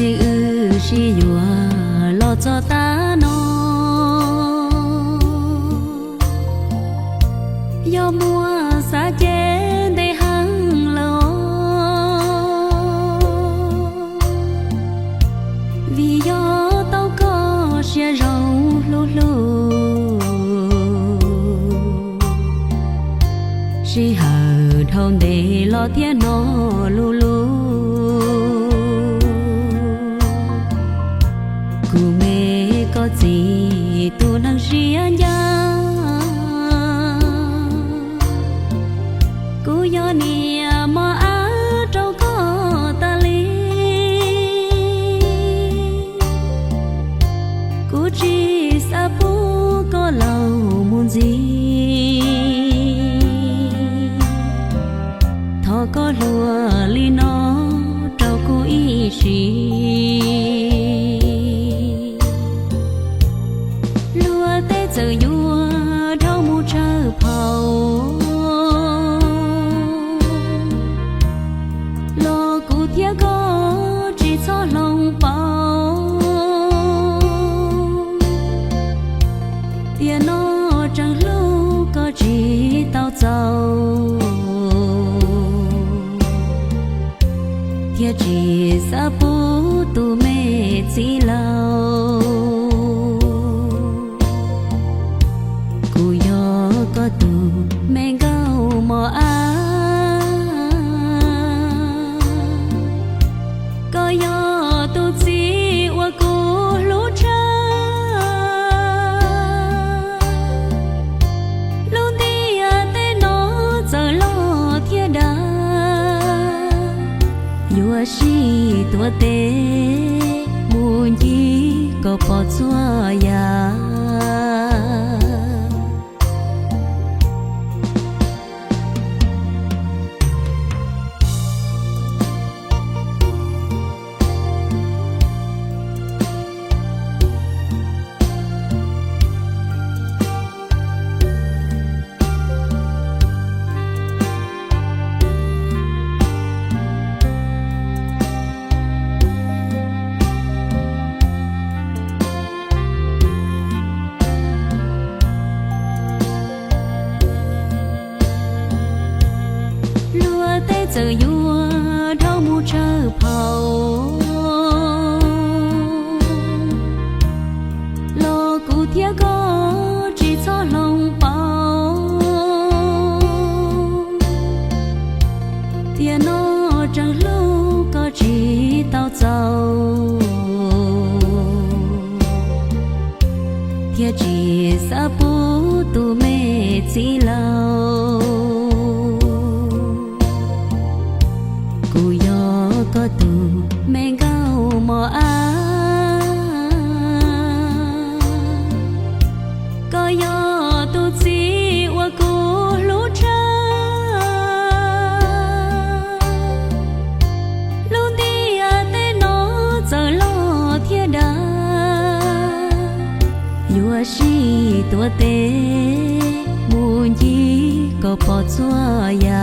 Txij wb sib yuav los txog tav no, yog muaj xav ces ntev heev lawm os. Vim yog tau koj siab zoo hlub hlub, sij hawm dhau ntev los thiab hnov lub lub. Kuv me koj txiv tus neeg siab ncaj, kuv yog niam mos ab rau koj tas li. Kuv tsis xav pub koj laus mus ntxiv, thov koj hluas li no rau kuv ib sim. Luag tej txawm yuav dhau mus tsawg phaus, los kuv thiab koj tsis txhob hloov pauv. Tiam no tseem hlub koj tsis tau txaus, thiab tsis xav pub tus me txiv laus. Kuv yog koj tus me nkauj mos ab, koj yog tus txiv uas kuv hlub tshaj. Lub ntiaj teb no txawm loj thiab dav, yuav sij tuav tes mus ncig koj pom txhua yam. Luag tej txawm yuav dhau mus tsawg phaus, los kuv thiab koj tsis txhob hloov pauv. Tiam no tseem hlub koj tsis tau txaus, thiab tsis xav pub tus me txiv laus. Kuv yog koj tus me nkauj mos ab, koj yog tus txiv uas kuv hlub tshaj. Lub ntiaj teb no txawm loj thiab dav, yuav sij tuav tes mus ncig koj pom txhua yam.